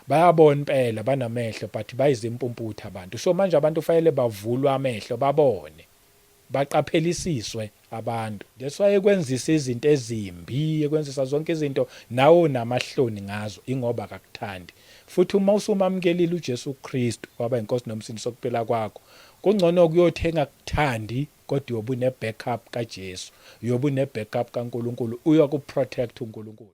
Bayabona impela banamehlo but bayizimpumputhe abantu. So manje abantu fanele bavulwe amehlo babone. Baqaphelisiswe abantu. That's why ekwenzisa izinto ezimbi, ekwenzisa zonke izinto nawe unamahloni ngazo ingoba akakuthandi. Futhi uma usumamukelile uJesu Kristu waba inkosi nomsindisi wokuphila kwakho, kungcono kuyothi engakuthandi kodwa uyobe une backup kaJesu, uyobe une backup kaNkulunkulu, uyakuprotect uNkulunkulu.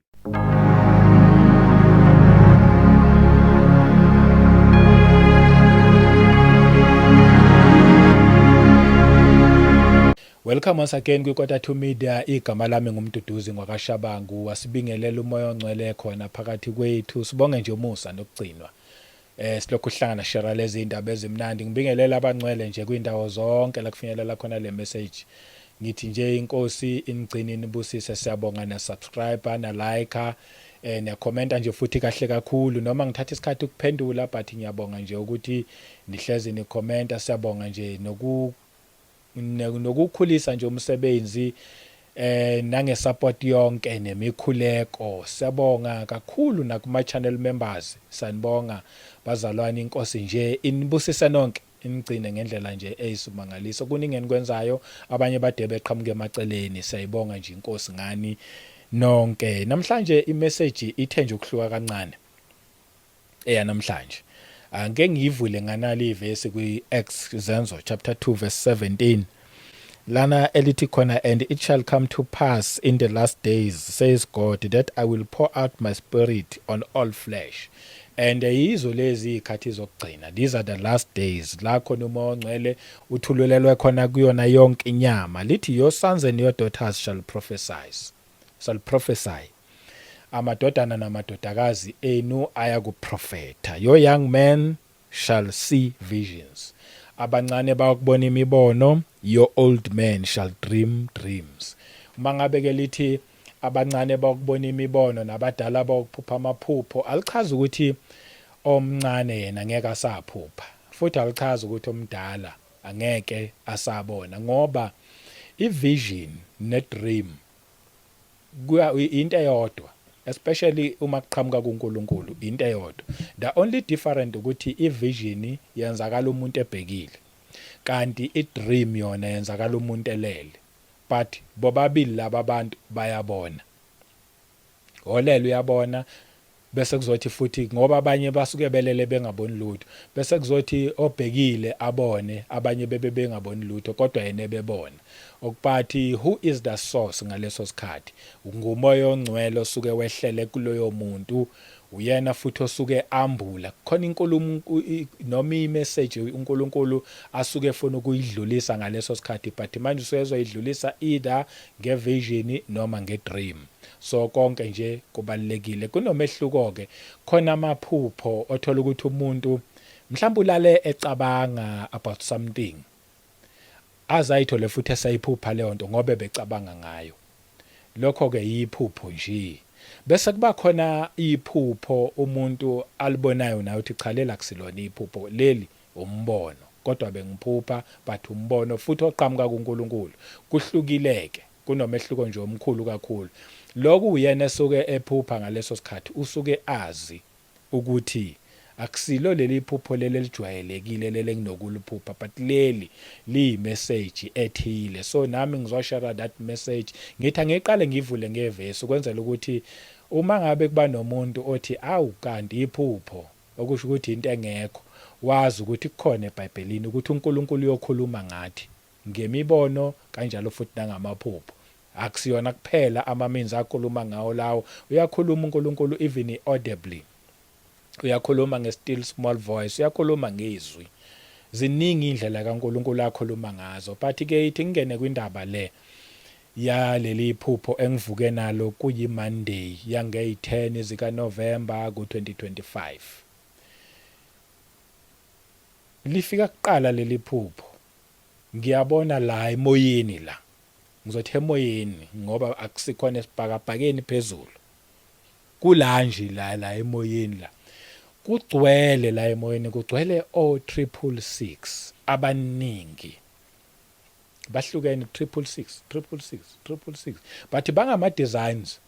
Welcome once again kwi-Quarter to Media. Igama lami nguMduduzi ngwakaShabangu. Wasibingelela uMoya oNgcwele khona phakathi kwethu. Sibonge nje umusa nokugcinwa. Eh silokhu sihlangana share lezi indaba ezimnandi. Ngibingelela abangcwele nje kwindawo zonke la kufinyelela khona le message. Ngithi nje inkosi inigcine inibusise siyabonga na subscribe na like eh niyakhomenta nje futhi kahle kakhulu noma ngithatha isikhathi ukuphendula but ngiyabonga nje ukuthi nihlezi nikhomenta siyabonga nje noku nokukhulisa nje umsebenzi eh nange support yonke nemikhuleko siyabonga kakhulu nakuma channel members sanibonga bazalwane inkosi nje inibusise nonke inigcine ngendlela nje eyisimangaliso kuningi enikwenzayo abanye bade beqhamuka emaceleni siyayibonga nje inkosi ngani nonke namhlanje imessage ithe nje ukuhluka kancane eyanamhlanje. Angike ngiyivule nganali ivesi kwi-Acts Zenzo chapter 2 verse 17 lana elithi khona and it shall come to pass in the last days says God that I will pour out my spirit on all flesh and yizo lezi izikhathi zokugcina these are the last days la khona umoya ongcwele uthululelwe khona kuyona yonke inyama lithi your sons and your daughters shall prophesy shall prophesy Amadodana namadodakazi enu ayakuprofetha. Your young men shall see visions. Abancane bayakubona imibono, your old men shall dream dreams. Uma ngabe ke lithi abancane bayakubona imibono nabadala bayokuphupha amaphupho, alichazi ukuthi omncane yena ngeke asaphupha. Futhi alichazi ukuthi omdala angeke asabona ngoba ivision nedream kuya into eyodwa especially uma kuqhamuka kuNkulunkulu into eyodwa the only different ukuthi ivision yenzakala umuntu ebhekile kanti idream yona yenzakala umuntu elele but bobabili laba abantu bayabona olele uyabona Bese kuzothi futhi ngoba abanye basuke belele bengaboni lutho, bese kuzothi obhekile abone, abanye bebe bengaboni lutho kodwa yena ebebona. Okupathi who is the source ngaleso sikhathi? NguMoya oNgcwele osuke wehlele kuloyo muntu, uyena futhi osuke ambula. Kukhona inkulumo noma imessage uNkulunkulu asuke efuna ukuyidlulisa ngaleso sikhathi but manje usuke ezoyidlulisa either ngevision noma ngedream. So konke nje kubalulekile. Kunomehluko ke khona amaphupho othola ukuthi umuntu mhlawumbe ulale ecabanga about something aze ayithole futhi esayiphupha leyo nto ngoba ebecabanga ngayo. Lokho ke yiphupho nje. Bese kuba khona iphupho umuntu alibonayo naye uthi cha leli akusilona iphupho leli umbono kodwa bengiphupha but umbono futhi oqhamuka kuNkulunkulu. Kuhlukile ke. Kunomehluko nje omkhulu kakhulu. Lokhu uyena esuke ephupha ngaleso sikhathi usuke azi ukuthi akusilo leli phupho leli elijwayelekile leli enginokuliphupha but leli liyi-message ethile so nami ngizoshare that message ngithi angiqale ngivule ngevesi ukwenzela ukuthi uma ngabe kuba nomuntu othi awu kanti iphupho okusho ukuthi into engekho wazi ukuthi kukhona eBhayibhelini ukuthi uNkulunkulu uyokhuluma ngathi ngemibono kanjalo futhi nangamaphupho. Akusiyona kuphela ama means akhuluma ngawo lawo. Uyakhuluma uNkulunkulu even audibly. Uyakhuluma nge still small voice, uyakhuluma ngezwi. Ziningi indlela kaNkulunkulu akhuluma ngazo. But ke ithi ngingene kwindaba le yaleli phupho engivuke nalo kuyi Monday yangeyi 10 zika November ku 2025. Lifika kuqala leli phupho Ngiyabona la emoyeni la. Ngizothi emoyeni ngoba akusikhona esibhakabhakeni phezulu. Kula nje la la emoyeni la. Kugcwele la emoyeni kugcwele o 666 abaningi. Bahlukene 666 666 666 but bangama designs.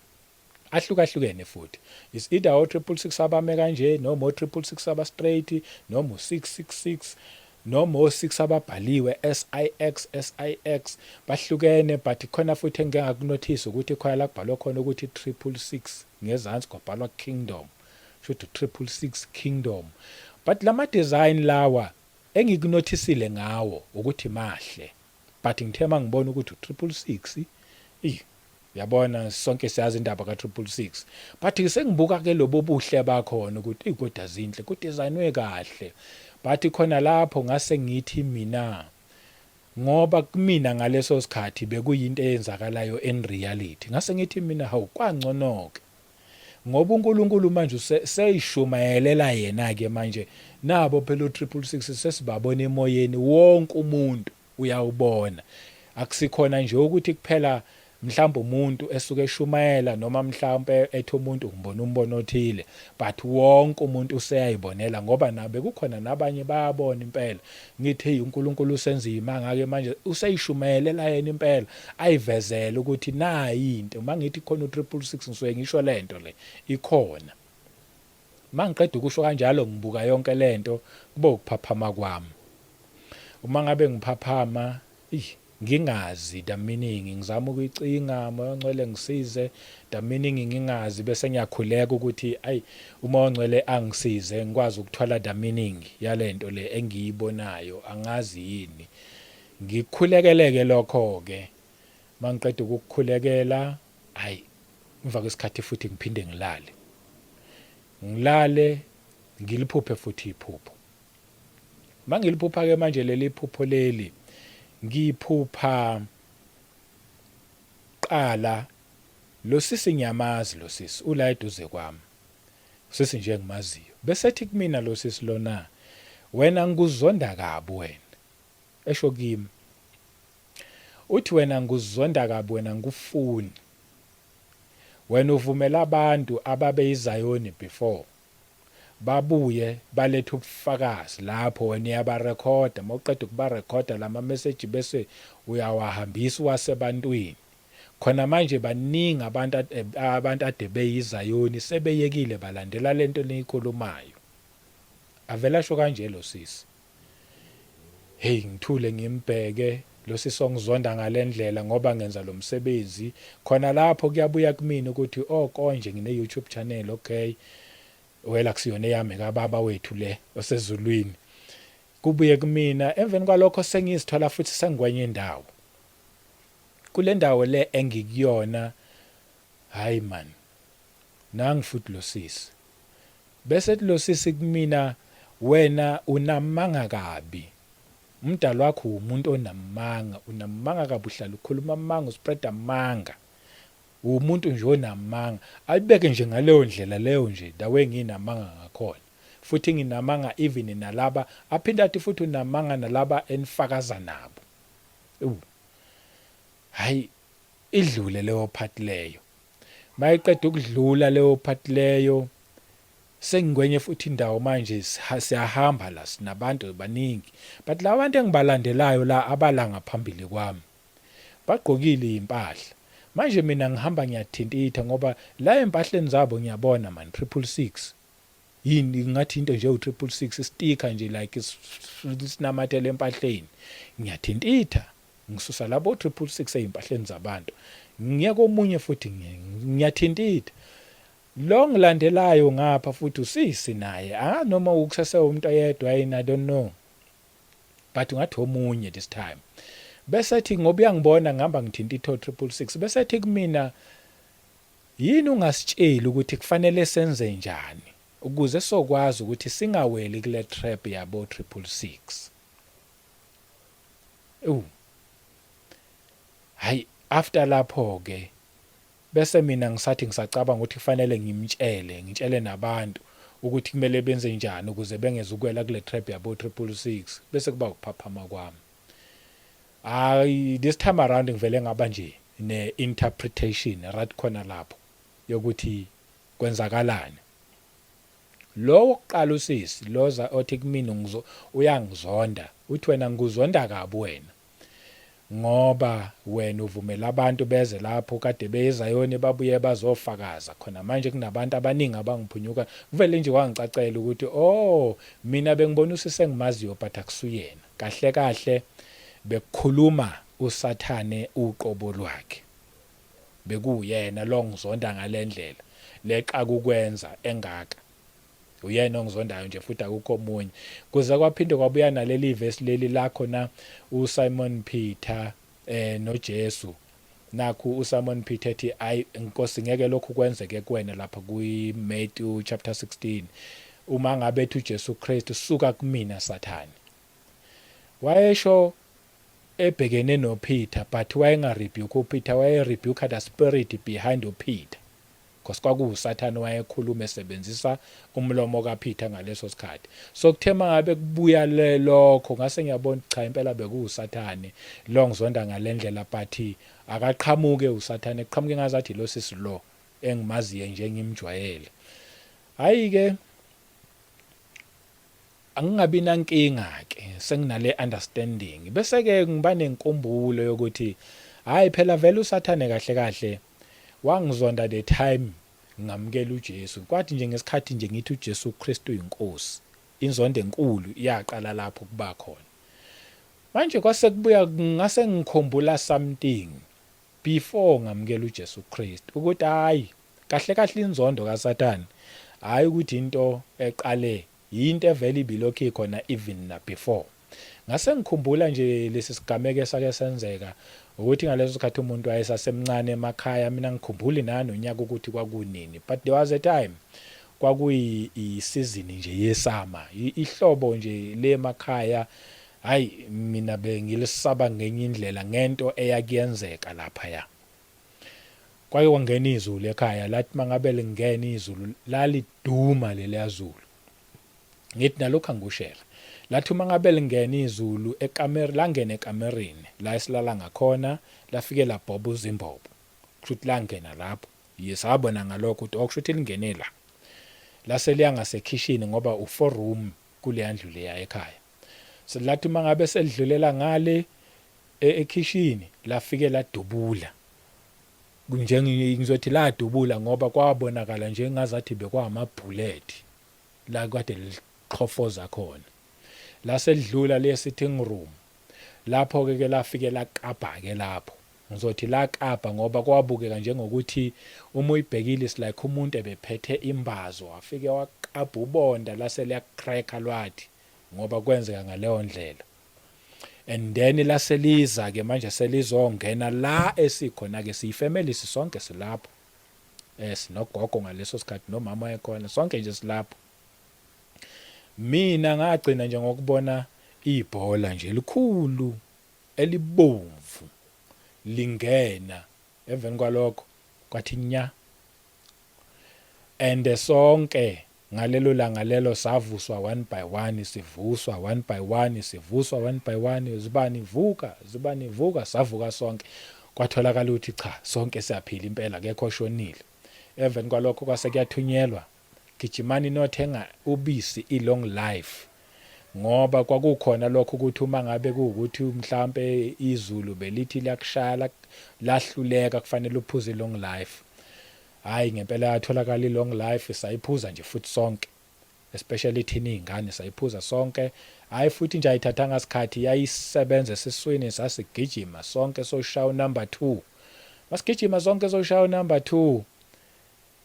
Ahlukahlukene futhi. It's either o 666 abame kanje noma o 666 aba straight noma u 666 noma o 6 ababhaliwe SIX SIX bahlukene, but khona futhi engike ngakunothisa ukuthi khona la kubhalwe khona ukuthi 666, ngezansi kwabhalwa Kingdom, shuthi 666 Kingdom. But lama design lawa engikunothisile ngawo ukuthi mahle, but ngithe mangibona ukuthi u666, ey, yabona, sonke siyazi indaba ka 666, but sengibuka ke lobo buhle bakhona ukuthi ey, kodwa zinhle, kudesignwe kahle. But khona lapho ngase ngithi mina, ngoba kumina ngaleso sikhathi bekuyinto eyenzakalayo in reality, ngase ngithi mina, hawu, kwangcono ke ngoba uNkulunkulu manje seyishumayelela yena ke manje. Nabo phela u666 sesibabona emoyeni, wonke umuntu uyawubona. Akusikhona nje ukuthi kuphela mhlawumbe umuntu esuke eshumayela noma mhlawumbe ethi umuntu ngibona umbono othile, but wonke umuntu useyayibonela ngoba nabe kukhona nabanye bayabona impela. Ngithi hey, uNkulunkulu usenza imanga ke manje, useyishumayelela yena impela, ayivezele ukuthi nayi into. Mangithi khona u666, ngisuke ngisho lento le ikhona. Mangiqeda ukusho kanjalo, ngibuka yonke lento, kube ukuphaphama kwami. Uma ngabe ngiphaphama, ngingazi the meaning, ngizama ukuyicinga, Moya oNgcwele ngisize, the meaning ngingazi, bese ngiyakhuleka ukuthi ayi, uMoya oNgcwele angisize ngikwazi ukuthola the meaning yalento le engiyibonayo, angazi yini. Ngikhulekeleke lokho ke. Mangiqeda ukukukhulekela, hayi, emva kwesikhathi futhi ngiphinde ngilale, ngilale ngiliphuphe futhi iphupho. Mangiliphupha ke manje leli phupho leli, ngiphupha qala lo sisi, ngiyamazi lo sisi, ula eduze kwami, sisi nje engimaziyo. Bese ethi kumina lo sisi lona, "Wena ngikuzonda kabi wena." Esho kimi, uthi, "Wena ngikuzonda kabi wena, ngikufuni wena. Uvumela abantu ababeyizayoni before babuye balethe ubufakazi lapho, wena uyabarekhoda. Mawuqeda ukubarekhoda lama message, bese uyawahambisa wasebantwini khona. Manje baningi abantu ade beyizayoni sebeyekile, balandela lento niyikhulumayo." Avela asho kanje lo sisi. Hey, ngithule ngimbheke lo sisi ongizonda ngalendlela ngoba ngenza lo msebenzi. Khona lapho kuyabuya kumina ukuthi, oh, konje ngine YouTube channel. Okay, wela kusiyona eyami, kababa wethu le osezulwini. Kubuye kumina emveni kwalokho, sengizithola futhi sengikwenye indawo. Kule ndawo le engikuyona, hayi man, nangi futhi lo sisi. Bese ethi lo sisi kumina, "Wena unamanga kabi, umdali wakho umuntu onamanga, unamanga kabi, uhlala ukhuluma amanga, uspread amanga, umuntu nje onamanga." Ayibeke nje ngaleyo ndlela leyo nje, the way nginamanga ngakhona, futhi nginamanga even nalaba. Aphinda athi futhi unamanga nalaba enifakaza nabo. Ewu, hayi, idlule leyo part leyo. Mayiqeda ukudlula leyo part leyo, sengikwenye futhi indawo manje. Siyahamba la, sinabantu baningi, but la bantu engibalandelayo la abala ngaphambili kwami bagqokile impahla. Manje mina ngihamba ngiyathintitha ngoba la empahleni zabo ngiyabona man 666, yini ngathi into nje u666, sticker nje like sinamathele empahleni. Ngiyathintitha, ngisusa labo 666 ezimpahleni zabantu, ngiya komunye futhi, ngiyathintitha. Lo ngilandelayo ngapha futhi usisi naye, angazi noma ukusese umuntu oyedwa yini, I don't know, but ngathi omunye this time. Bese ethi, ngoba uyangibona ngihamba ngithinta itho 666, bese ethi kumina, "Yini ungasitsheli ukuthi kufanele senze njani ukuze sokwazi ukuthi singaweli kule trap yabo 666?" Ewu, hayi, after lapho ke bese mina ngisathi ngisacabanga ukuthi kufanele ngimtshele, ngitshele nabantu ukuthi kumele benze njani ukuze bengeze ukwela kule trap yabo 666, bese kuba ukuphaphama kwami. Hayi, this time around ngivele ngaba nje ne-interpretation right khona lapho yokuthi kwenzakalani. Lo wokuqala usisi loza othi kumina ngizo uyangizonda, uthi, "Wena ngikuzonda kabi wena." Ngoba wena uvumela abantu beze lapho kade beye eZayoni babuye bazofakaza khona manje kunabantu abaningi abangiphunyuka kuvele nje kwangicacela ukuthi oh mina bengibona usisi engimaziyo but akusuyena kahle kahle bekukhuluma usathane uqobo lwakhe bekuwuyena lo ngizonda ngalendlela lexa kukwenza engaka Uyena ongizondayo nje futhi akukho omunye. Kuze kwaphinde kwabuya naleli vesi leli lakho na uSimon Peter eh noJesu. Nakhu uSimon Peter ethi ayi Nkosi ngeke lokhu kwenzeke kuwena lapha kwi Matthew chapter 16. Uma ngabe ethi uJesu Kristu suka kumina Sathane. Wayesho ebhekene noPeter but wayenga rebuke uPeter waye rebuke the spirit behind uPeter. Cos kwakuwusathane owayekhuluma esebenzisa umlomo kaPeter ngaleso sikhathi. So kuthe mangabe kubuya lokho ngase ngiyabona ukuthi cha impela bekuwusathane lo ngizonda ngalendlela but akaqhamuke usathane kuqhamuke ngazathi lo sisi lo engimaziyo nje ngimjwayele. Hayi ke angingabi nankinga ke senginale understanding bese ke ngiba nenkumbulo yokuthi hayi phela vele usathane kahle kahle Wangizonda the time ngamukela uJesu. Kwathi nje ngesikhathi nje ngithi uJesu Kristu uyiNkosi, inzondo enkulu yaqala lapho ukuba khona. Manje kwase kubuya ngase ngikhumbula something before ngamukela uJesu Kristu ukuthi hayi kahle kahle inzondo kaSathane hayi ukuthi into eqale yinto evele ibilokhu ikhona even na before. Ngase ngikhumbula nje lesi sigameko esake senzeka ukuthi ngaleso sikhathi umuntu wayesasemncane emakhaya mina angikhumbuli nanonyaka ukuthi kwakunini but there was a time kwakuyi-season nje yesama ihlobo nje le emakhaya hayi mina bengilisaba ngenye indlela ngento eyakuyenzeka laphaya. Kwake kwangena izulu ekhaya lathi mangabe lingena izulu laliduma leliya zulu. Ngithi nalokhu angikushela. Lathi uma ngabe lingena izulu ekamer langena ekamereni la esilala ngakhona lafike labhoba uzimbobo. Kusho ukuthi langena lapho. Ye sabona ngalokho ukuthi okusho ukuthi lingene la. Lase liya ngasekhishini ngoba u-four room kuleya ndlu leya ekhaya. Lathi uma ngabe selidlulela ngale ekhishini lafike ladubula. Njenge ngizothi ladubula ngoba kwabonakala njengazathi bekwamabhulethi la kade liqhofoza khona. Lase lidlula liye sitting room. Lapho ke ke lafike lakabha ke lapho. Ngizothi lakabha ngoba kwabukeka njengokuthi uma uyibhekile is like umuntu ebephethe imbazo wafike wakabha ubonda lase liyacracker lwathi ngoba kwenzeka ngaleyo ndlela. And then laseliza ke manje selizongena la esikhona ke siyifamily sisonke silapho. Eh sinogogo ngaleso sikhathi nomama wayekhona sonke nje silapho. Mina ngagcina nje ngokubona ibhola nje elikhulu elibomvu lingena emveni kwalokho kwathi nya and sonke Ngalelo langa lelo savuswa one by one sivuswa one by one sivuswa one by one zibani vuka zibani vuka savuka sonke kwatholakala ukuthi cha sonke siyaphila impela akekho oshonile emveni kwalokho kwase kuyathunyelwa gijimani nothenga ubisi i-long life ngoba kwakukhona lokho ukuthi uma ngabe kuwukuthi mhlampe izulu belithi liyakushaya lahluleka kufanele uphuze i-long life Hhayi ngempela yatholakala i-long life sayiphuza nje futhi sonke especially thina iy'ngane sayiphuza sonke. Hhayi futhi nje ayithathanga sikhathi yayisebenza esiswini sasigijima sonke soshaya unumber 2. Masigijima sonke soshaya unumber 2.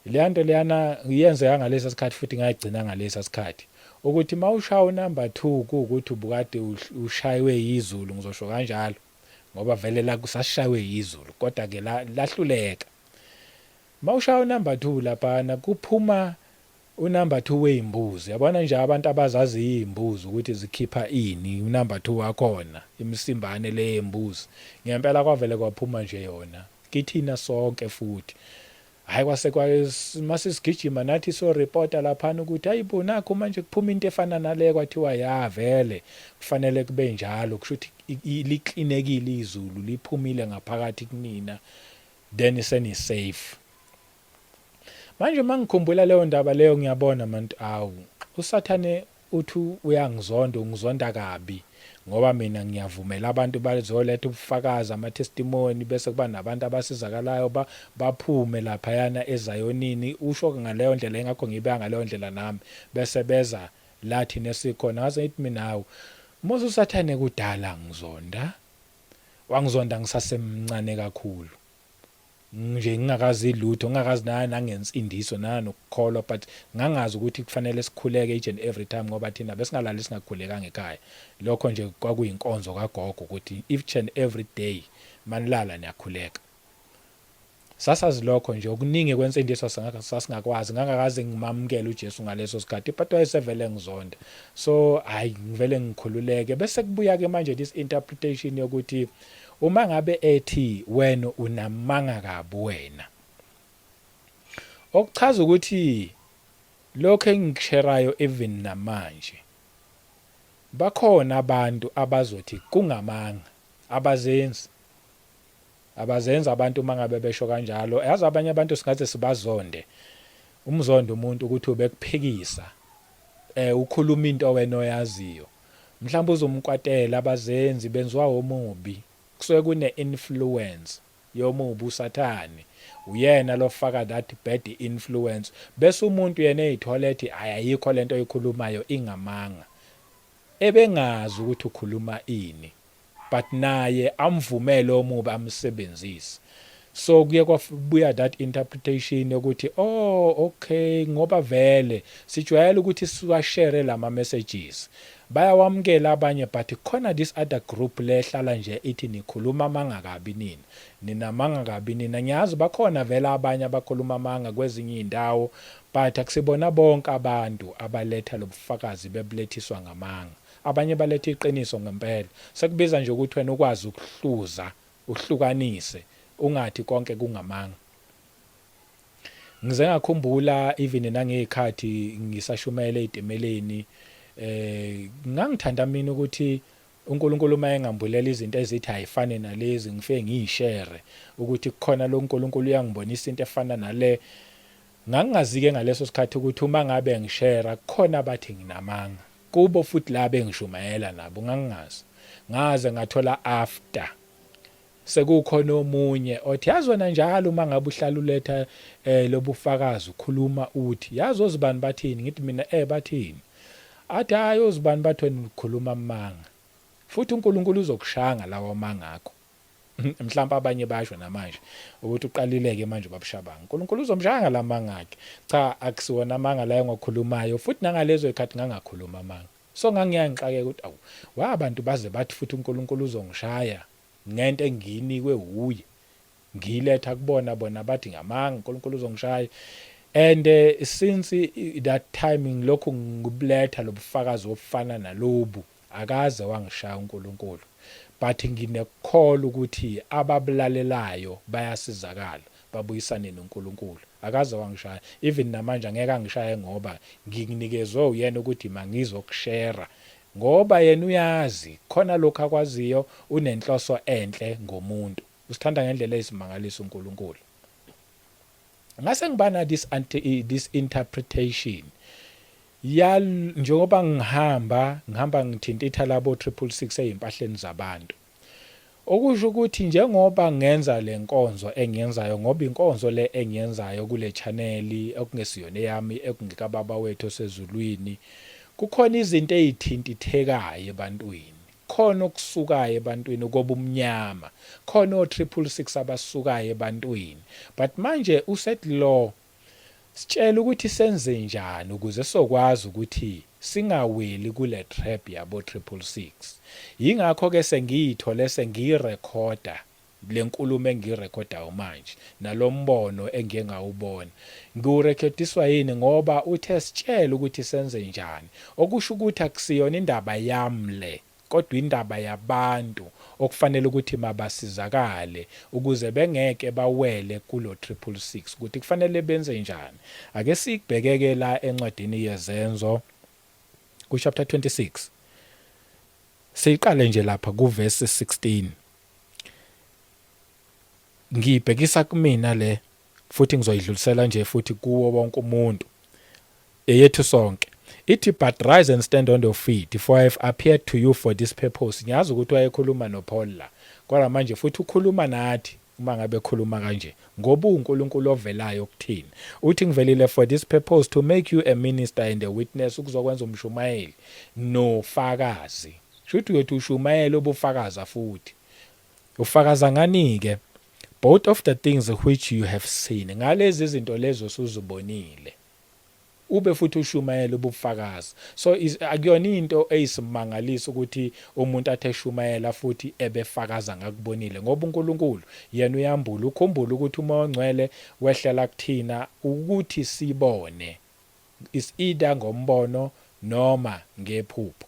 Leya nto leyana yenzeka ngalesa sikhathi futhi ngayigcina ngalesa sikhathi. Ukuthi mawushaya unumber 2 kuwukuthi ubukade ushaywe yizulu ngizosho kanjalo ngoba vele la kusashaywe yizulu kodwa ke lahluleka. Mawushaya unumber 2 laphana kuphuma unumber 2 weyimbuzi yabona nje abantu abazazi iyimbuzi ukuthi zikhipha ini unumber 2 wakhona imisimbane le yembuzi ngempela kwavele kwaphuma nje yona kithina sonke futhi hayi kwase masisigijima nathi so reporter laphana ukuthi hayibo nakho manje kuphuma into efana nale kwathiwa ya vele kufanele kube njalo kusho ukuthi liklinekile izulu liphumile ngaphakathi kunina then seni safe. Manje mangikhumbula leyo ndaba leyo ngiyabona mantu awu usathane uthi uyangizonda ungizonda kabi. Ngoba mina ngiyavumela abantu bazoletha ubufakazi, ama-testimony, bese kuba nabantu abasizakalayo baphume laphayana eZayonini. Usho ngaleyo ndlela, ingakho ngiyibeka ngaleyo ndlela nami, bese beza la thina esikhona. Ngase ngithi mina, hawu, mose uSathane kudala ngizonda, wangizonda ngisasemncane kakhulu nje, ngingakazi lutho, ngingakazi nangensindiso nanokukholwa, but ngangazi ukuthi kufanele sikhuleke each and every time, ngoba thina besingalali singakhulekanga ekhaya. Lokho nje kwakuyinkonzo kagogo, ukuthi each and every day manilala niyakhuleka. Sasazi lokho nje, okuningi kwensindiso sasingakwazi. Ngangakaze ngimamukele uJesu ngaleso sikhathi, but wayesevele ngizonda, so hayi, ngivele ngikhululeke. Bese kubuya ke manje this interpretation yokuthi uma ngabe ethi wena unamanga kabi wena, okuchaza ukuthi lokho engikusherayo even namanje bakhona abantu abazothi kungamanga. Abazenzi, abazenza abantu uma ngabe besho kanjalo. Yazi, abanye abantu singaze sibazonde, umzondo umuntu ukuthi ubekuphikisa, ukhuluma into wena oyaziyo, mhlawumbe uzomkwatela. Abazenzi, benziwa omubi. Kusuke kune influence yomubi, uSathane uyena lofaka that bad influence, bese umuntu yena eyithola ethi ayikho lento oyikhulumayo, ingamanga, ebengazi ukuthi ukhuluma ini, but naye amvumele omubi amsebenzise. So kuye kwabuya that interpretation yokuthi, oh okay, ngoba vele sijwayele ukuthi siwashare lama messages, bayawamukela abanye, but khona this other group lehlala nje ithi nikhuluma amanga kabi nina, ninamanga kabi nina. Ngiyazi bakhona vele abanye abakhuluma amanga kwezinye izindawo, but akusibona bonke abantu abaletha lobufakazi bebulethiswa ngamanga. Abanye baletha iqiniso ngempela. Sekubiza nje ukuthi wena ukwazi ukuhluza, uhlukanise, ungathi konke kungamanga. Ngize ngakhumbula even nangey'khathi ngisashumayela ey'timeleni, ngangithanda mina ukuthi uNkulunkulu uma engambulela izinto ezithi ayifane nalezi, ngifike ngiyishere ukuthi kukhona lo uNkulunkulu uyangibonisa into efana nale. Ngangingazi-ke ngaleso sikhathi ukuthi uma ngabe ngishera kukhona abathi nginamanga kubo, futhi la bengishumayela nabo. Ngangingazi, ngaze ngathola after sekukhona omunye othi, yazi wena, njalo uma ngabe uhlala uletha lobufakazi, ukhuluma uthi, yazi ozibani bathini? Ngithi mina, bathini? Athi, hayi, ozibani bathi wena ukhuluma amanga, futhi uNkulunkulu uzokushaya ngalawo amanga akho. Mhlawumbe abanye basho namanje ukuthi uqalile-ke manje ubabushabanga, uNkulunkulu uzomshaya ngalamanga akhe. Cha, akusiwona amanga la engiwakhulumayo, futhi nangalezo zikhathi ngangakhuluma amanga. So ngangiyaye ngixakeke ukuthi, awu, wa abantu baze bathi futhi uNkulunkulu uzongishaya ngento engiyinikwe wuye, ngiyiletha kubona, bona bathi ngamanga, uNkulunkulu uzongishaya. And since that time ngilokhu ngikubuletha lobufakazi obufana nalobu, akaze wangishaya uNkulunkulu, but nginekukholwa ukuthi ababulalelayo bayasizakala, babuyisane noNkulunkulu. Akaze wangishaya, even namanje angeke angishaye, ngoba ngikunikezwe uyena ukuthi mangizokushera, ngoba yena uyazi khona lokhu akwaziyo, unenhloso enhle ngomuntu, usithanda ngendlela eyisimangaliso uNkulunkulu. Ngase ngibana this interpretation ya njengoba ngihamba ngihamba ngithintitha labo 666 ezimpahleni zabantu, okusho ukuthi njengoba ngenza le nkonzo engiyenzayo, ngoba inkonzo le engiyenzayo kule channel okungesiyona eyami, ekungekababa wethu osezulwini, kukhona izinto ezithintithekayo ebantwini, khona okusukayo ebantwini kobumnyama, khona o 666 abasukayo ebantwini. But manje uset lo sitshela ukuthi senze njani ukuze sokwazi ukuthi singaweli kule trap yabo 666. Yingakho ke sengiyithole sengiyirekhoda le nkulumo engiyirekhodayo manje, nalombono engiye ngawubona. Ngiwurekhodiswa yini? Ngoba uthe sitshele ukuthi senze njani, okusho ukuthi akusiyona indaba yami le, kodwa indaba yabantu okufanele ukuthi mabasizakale ukuze bengeke bawele kulo 666, ukuthi kufanele benze njani. Ake sikubhekeke la encwadini yeZenzo ku chapter 26, siqale nje lapha ku verse 16. Ngibhekisa kumina le, futhi ngizoyidlulisela nje futhi kuwo wonke umuntu, eyethu sonke. Ithi, "But rise and stand on your feet, for I have appeared to you for this purpose." Ngiyazi ukuthi wayekhuluma noPaul la, kodwa manje futhi ukhuluma nathi uma ngabe ekhuluma kanje, ngoba uNkulunkulu ovelayo kuthina. Uthi, "Ngivelile for this purpose, to make you a minister and a witness," ukuzokwenza umshumayeli nofakazi. Shuthi uyothi ushumayela ubufakaza futhi. Ufakaza ngani ke? "Both of the things which you have seen," ngalezi zinto lezo usuzibonile, ube futhi ushumayela ubufakazi. So akuyona into eyisimangaliso ukuthi umuntu athe eshumayela futhi ebefakaza ngakubonile, ngoba uNkulunkulu yena uyambula. Ukhumbula ukuthi uMoya oNgcwele wehlela kuthina ukuthi sibone, is either ngombono noma ngephupho.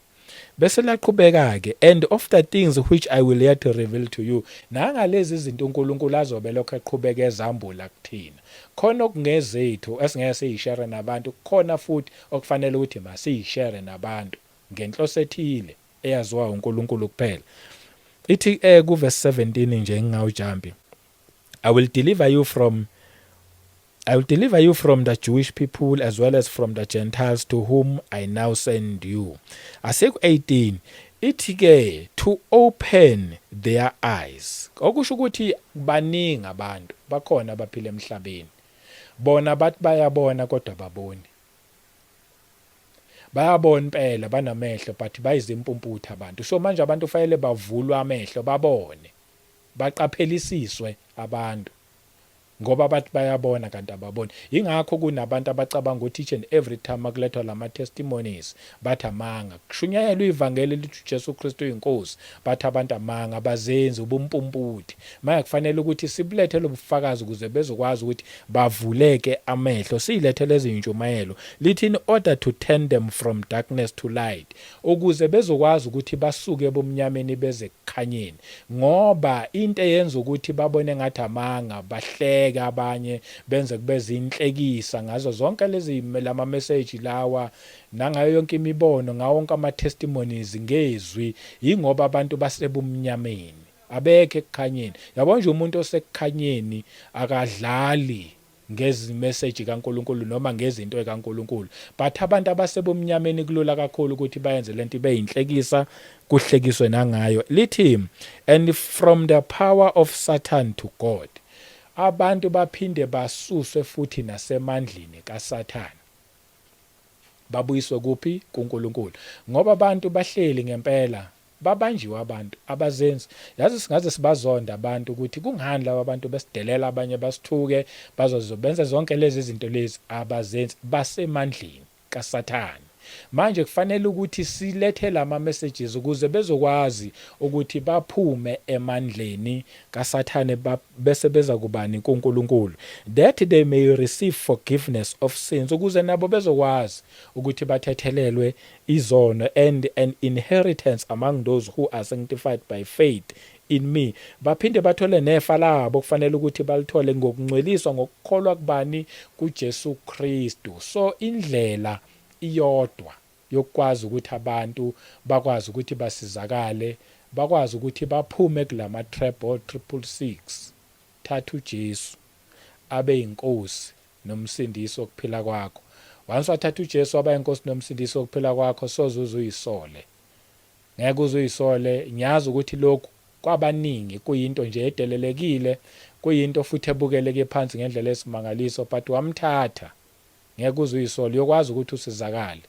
Bese laqhubeka ke, "and of the things which I will yet reveal to you," nangalezi izinto uNkulunkulu azobe lokho eqhubeka ezambula kuthina. Khona okungezethu esingeke siyishare nabantu, khona futhi okufanele ukuthi masiyishare nabantu ngenhloso ethile eyaziwa uNkulunkulu kuphela. Ithi ku verse 17 nje, ngingawujampi, I will deliver you from the Jewish people as well as from the Gentiles to whom I now send you." Aseku 18, ithi ke, "to open their eyes." Okusho ukuthi baningi abantu bakhona abaphila emhlabeni. Bona bathi bayabona kodwa baboni. Bayabona impela, banamehlo, but bayizimpumputhe abantu. So manje abantu fanele bavulwe amehlo babone. Baqaphelisiswe abantu, ngoba bathi bayabona kanti ababoni. Ingakho kunabantu abacabanga ukuthi each and every time akulethwa lama testimonies bathi amanga. Kushunyayelwa ivangeli lithi uJesu Kristu uyinkosi, bathi abantu amanga, abazenzi, ubumpumputhe. Manje kufanele ukuthi sibulethe lobufakazi ukuze bezokwazi ukuthi bavuleke amehlo. Siyilethe lezi intshumayelo. Lithi, "in order to turn them from darkness to light," ukuze bezokwazi ukuthi basuke ebumnyameni beze ekukhanyeni, ngoba into eyenza ukuthi babone ngathi amanga, bahleka abanye, benze kube zinhlekisa ngazo zonke lezi lama message lawa, nangayo yonke imibono, ngawo wonke ama testimonies ngezwi, ingoba abantu basebumnyameni, abekho ekukhanyeni. Yabo nje, umuntu osekukhanyeni akadlali ngezi-message kaNkulunkulu noma ngezinto ekaNkulunkulu, but abantu abasebumnyameni kulula kakhulu ukuthi bayenze lento ibe yinhlekisa, kuhlekiswe nangayo. Lithi, "and from the power of Satan to God." Abantu baphinde basuswe futhi nasemandleni kaSathane, babuyiswe kuphi? KuNkulunkulu. Ngoba abantu bahleli ngempela babanjiwe, abantu abazenzi. Yazi, singaze sibazonda abantu ukuthi kungani laba bantu besidelela, abanye basithuke, bazoze benze zonke lezi zinto lezi. Abazenzi, basemandleni kaSathane. Manje kufanele ukuthi silethe lama messages ukuze bezokwazi ukuthi baphume emandleni kaSathane, bese beza kubani? KuNkulunkulu. "That they may receive forgiveness of sins," ukuze nabo bezokwazi ukuthi bathethelelwe izono, "and an inheritance among those who are sanctified by faith in me." Baphinde bathole nefa labo kufanele ukuthi balithole ngokungcweliswa ngokukholwa kubani? KuJesu Kristu. So indlela iyodwa yokwazi ukuthi abantu bakwazi ukuthi basizakale, bakwazi ukuthi baphume kulama trap o 666: thatha uJesu abe inkosi nomsindisi wokuphila kwakho. Once wathatha uJesu waba inkosi nomsindisi wokuphila kwakho, soze uzuyisole, ngeke uzuyisole. Ngiyazi ukuthi lokhu kwabaningi kuyinto nje edelelekile, kuyinto futhi ebukeleke phansi ngendlela esimangaliso, but wamthatha, ngeke uzuyisole. Uyokwazi ukuthi usizakale,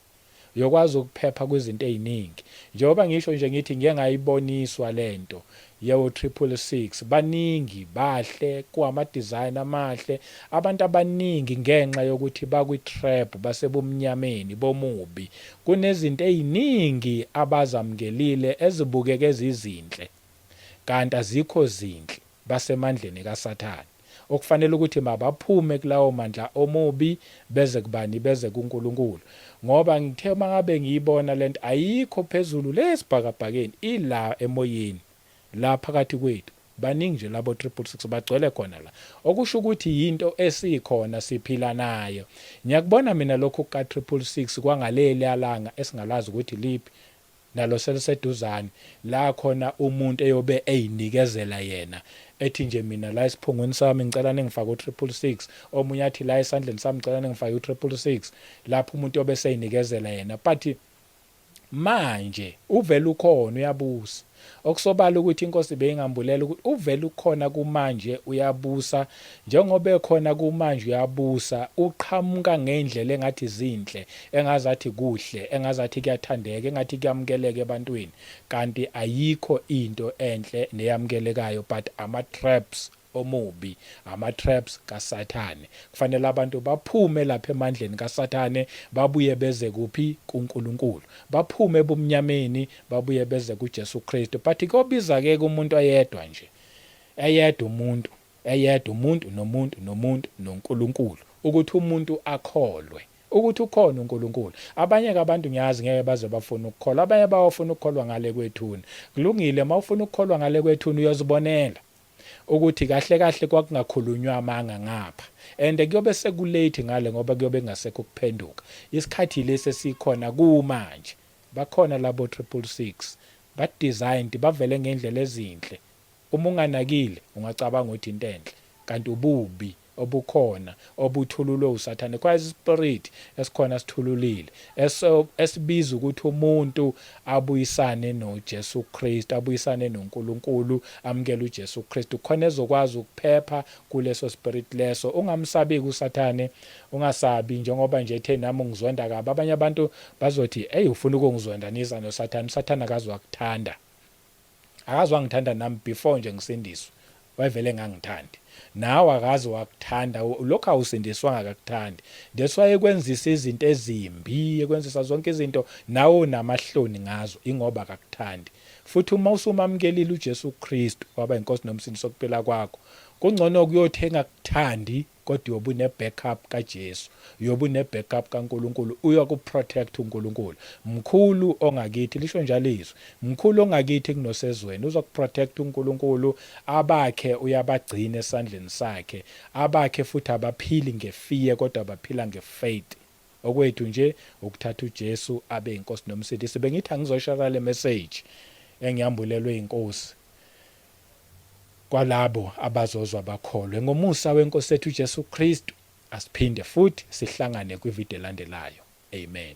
uyokwazi ukuphepha kwizinto eziningi. Njengoba ngisho nje, ngithi ngike ngayiboniswa lento yewo 666. Baningi, bahle, kuwama design amahle. Abantu abaningi, ngenxa yokuthi bakwi trap, basebumnyameni bomubi, kunezinto eziningi abazamukelile ezibukeke ezizinhle kanti azikho zinhle. Basemandleni kaSathane, okufanele ukuthi mabaphume kulawo mandla omubi beze kubani? Beze kuNkulunkulu. Ngoba ngithe mangabe ngiyibona lento, ayikho phezulu lesibhakabhakeni, ila emoyeni la phakathi kwethu. Baningi nje labo 666, bagcwele khona la, okusho ukuthi yinto esikhona, siphila nayo. Ngiyakubona mina lokhu ka 666 kwangaleli alanga esingalazi ukuthi liphi. Nalo seliseduzane la khona umuntu eyobe eyinikezela yena ethi nje mina la esiphungwini sami ngicela ningifake u-666, omunye athi la esandleni sami ngicela ningifake u-666, lapho umuntu yobe seyinikezela yena. But manje uvele ukhona uyabusa. Okusobala ukuthi inkosi beyingambulela ukuthi uvele ukhona kumanje uyabusa, njengoba ekhona kumanje uyabusa, uqhamuka ngendlela engathi zinhle, engazathi kuhle, engazathi kuyathandeka, engathi kuyamukeleka ebantwini, kanti ayikho into enhle neyamukelekayo but ama traps omubi, ama traps kaSathane. Kufanele abantu baphume lapha emandleni kaSathane babuye beze kuphi? KuNkulunkulu. Baphume ebumnyameni babuye beze kuJesu Kristu. But kuyobiza ke kumuntu oyedwa nje. Eyedwa umuntu, eyedwa umuntu nomuntu nomuntu noNkulunkulu ukuthi umuntu akholwe ukuthi ukhona uNkulunkulu. Abanye ke abantu ngiyazi ngeke baze bafune ukukholwa. Abanye bayofuna ukukholwa ngale kwethuna. Kulungile, mawufuna ukukholwa ngale kwethuna uyozibonela ukuthi kahle kahle kwakungakhulunywa amanga ngapha and kuyobe sekulate ngale ngoba kuyobe kungasekho ukuphenduka. Isikhathi lesi esikhona kumanje. Bakhona labo 666 ba designed bavele ngendlela ezinhle. Uma unganakile ungacabanga ukuthi into enhle kanti ububi obukhona obuthululwe uSathane. Khona isispirit esikhona sithululile esibiza ukuthi umuntu abuyisane noJesu Kristu, abuyisane noNkulunkulu, amukele uJesu Kristu khona ezokwazi ukuphepha kuleso spirit leso. Ungamsabi-ke uSathane, ungasabi njengoba nje ethe nami ungizonda kabi. Abanye abantu bazothi eyi ufuna ukungizondanisa noSathane, uSathane akaze wakuthanda. Akaze wangithanda nami before nje ngisindiswe wayevele engangithandi. Nawe akaze wakuthanda lokhu awusindiswanga akakuthandi. That's why ekwenzisa izinto ezimbi, ekwenzisa zonke izinto nawe unamahloni ngazo ingoba akakuthandi. Futhi uma usumamukelile uJesu Kristu waba inkosi nomsindisi wokuphila kwakho, kungcono kuyothi engakuthandi Kodwa uyobe une backup kaJesu, uyobe une backup kaNkulunkulu, uyakuprotect uNkulunkulu. Mkhulu ongakithi, lisho njalo izwi. Mkhulu ongakithi kunosezweni, uzokuprotect uNkulunkulu, abakhe uyabagcina esandleni sakhe. Abakhe futhi abaphili ngefear kodwa baphila ngefaith. Okwethu nje ukuthatha uJesu abe inkosi nomsindisi. Bengithi angizoshara le message engiyambulelwe inkosi. Kwalabo abazozwa bakholwe. Ngomusa weNkosi yethu uJesu Kristu, asiphinde futhi sihlangane kwividiyo elandelayo. Amen.